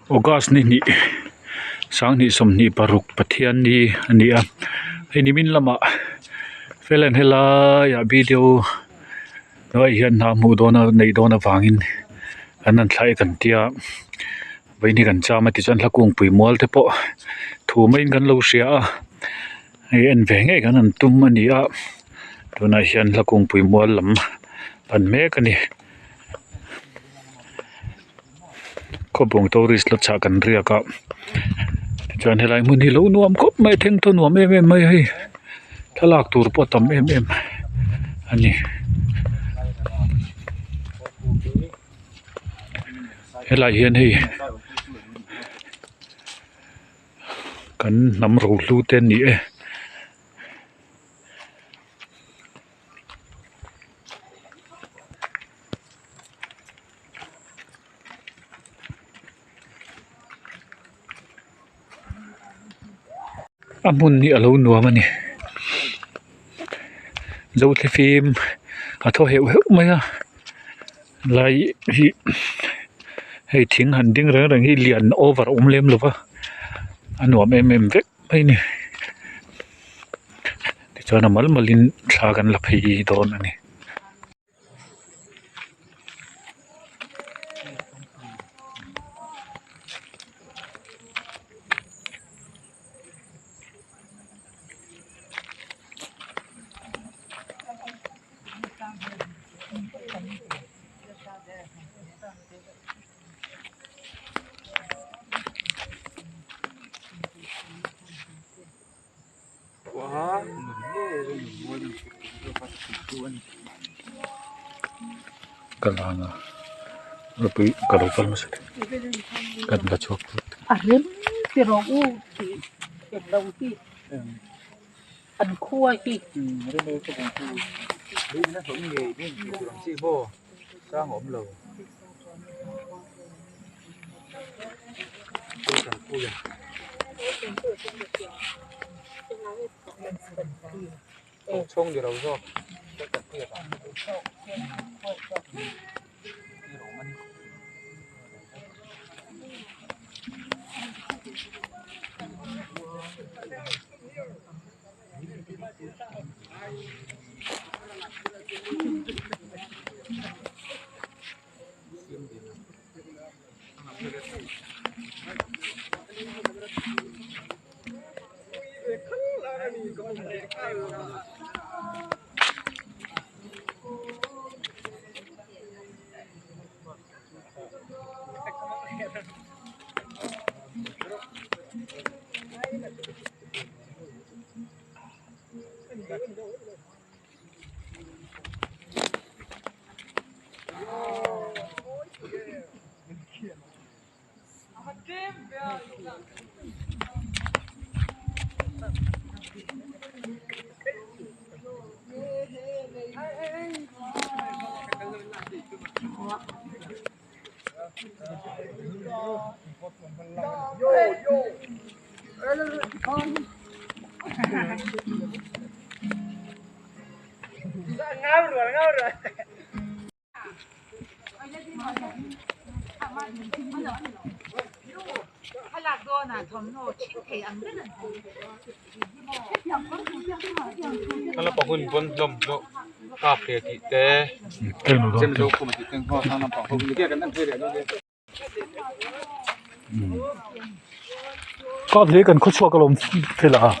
August ni hnih sanghnih sawmhnih paruk Pathianni a ni a hei nimin lamah felen helaiah video hnuaiah hian hna hmuh dawn a neih dawn avangin an han thlai kan tia vawiin hi kan cham a tichuan hla kungpui mual te pawh thu maiin kan lo hria a hei en ve ngei kan han tum a ni a tunah hian hla kungpui mual lam pan mek a ni. Khawbung tourist lodge ah kan riak a tichuan helai hmun hi lo nuam khawp mai a thengthaw nuam em em mai a hei thlalak tur pawh a tam em em a ni helaiah hian hei kan hnam rohlu te an ni e. A hmun hi a lo nuam a ni zothlifim a thaw heuh heuh mai a lai hi hei thing han ding reng reng hi lian over a awm lem lo va a nuam em em vek mai a ni tichuan a mal malin thla kan la phei dawn a ni. Ka lan a ropui ka lo kal hmasa thei kan la chhuak phawt. A rem ti rawh u tih eng lo hi an khua hi. Kap hle kan khaw chhuak alawm thil a.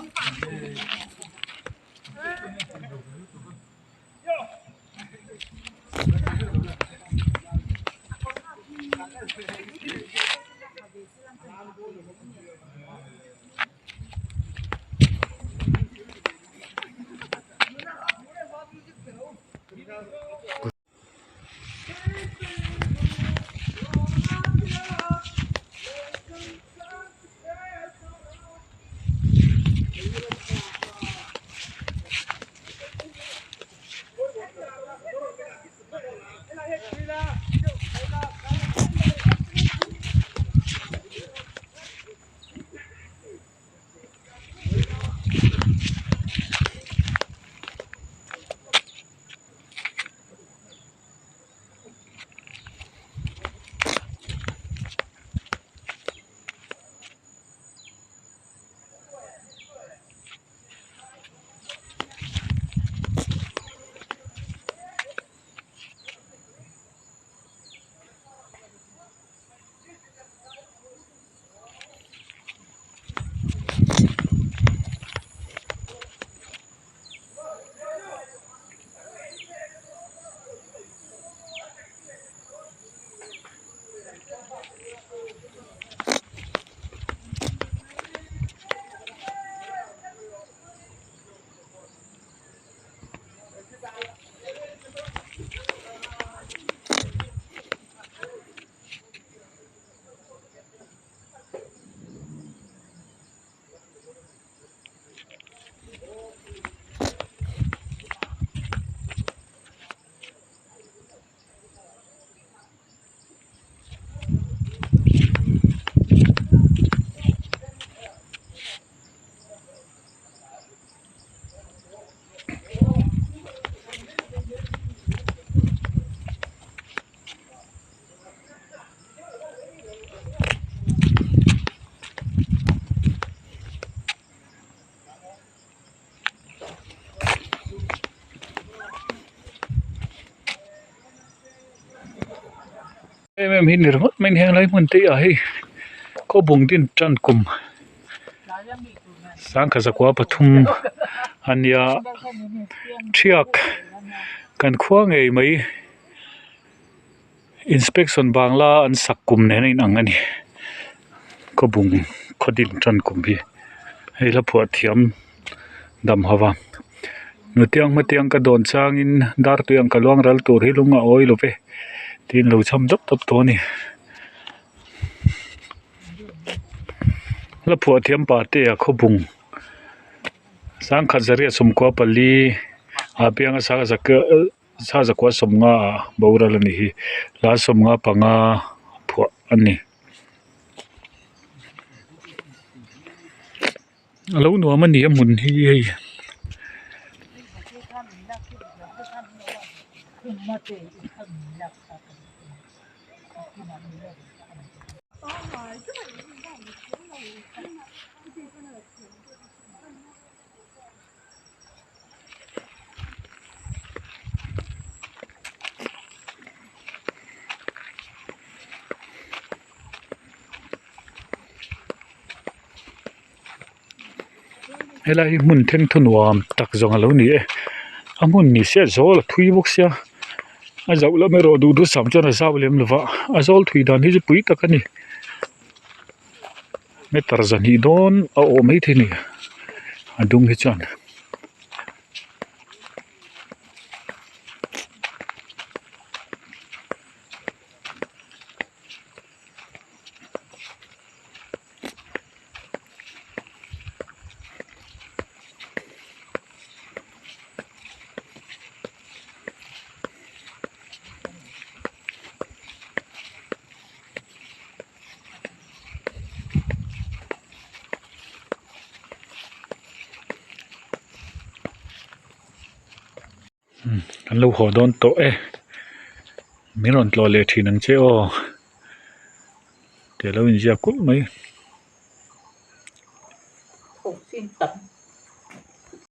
Em em hi ni ringawt mai ni helai hmun te ah hei khawbung din tan kum sangkhat zakua pathum a nia thiak kan khua ngei mai inspection bangla an sak kum nen a inang a ni khawbung khaw din tan kum hi hei la phuah thiam dam ho va nutiang hmatiang ka dawn changin dar tui ang ka luang ral tur hi lung a awi lo ve tiin lo cham dap dap tawh a ni la phuah thiam pa te ah khawbung sangkhat zariat sawmkua pali ah pianga sangha zakua sawmnga ah boral a ni hi hla sawmnga panga phuah a ni. A lo nuam a ni a hmun hi hei. Helai hi hmun thengthaw nuam tak zawng alo ni e a hmun ni se a zawl a thui bawk sia a zauh lam erawh duh duhsam chuan a zau lem lova a zawl thui dan hi chu pui tak a ni meter zahnih dawn a awh maithei a ni a dum hi chuan. Kan lo haw dawn tawh e min rawn tlawh leh thin ang che aw tih a lo inziak kulh mai.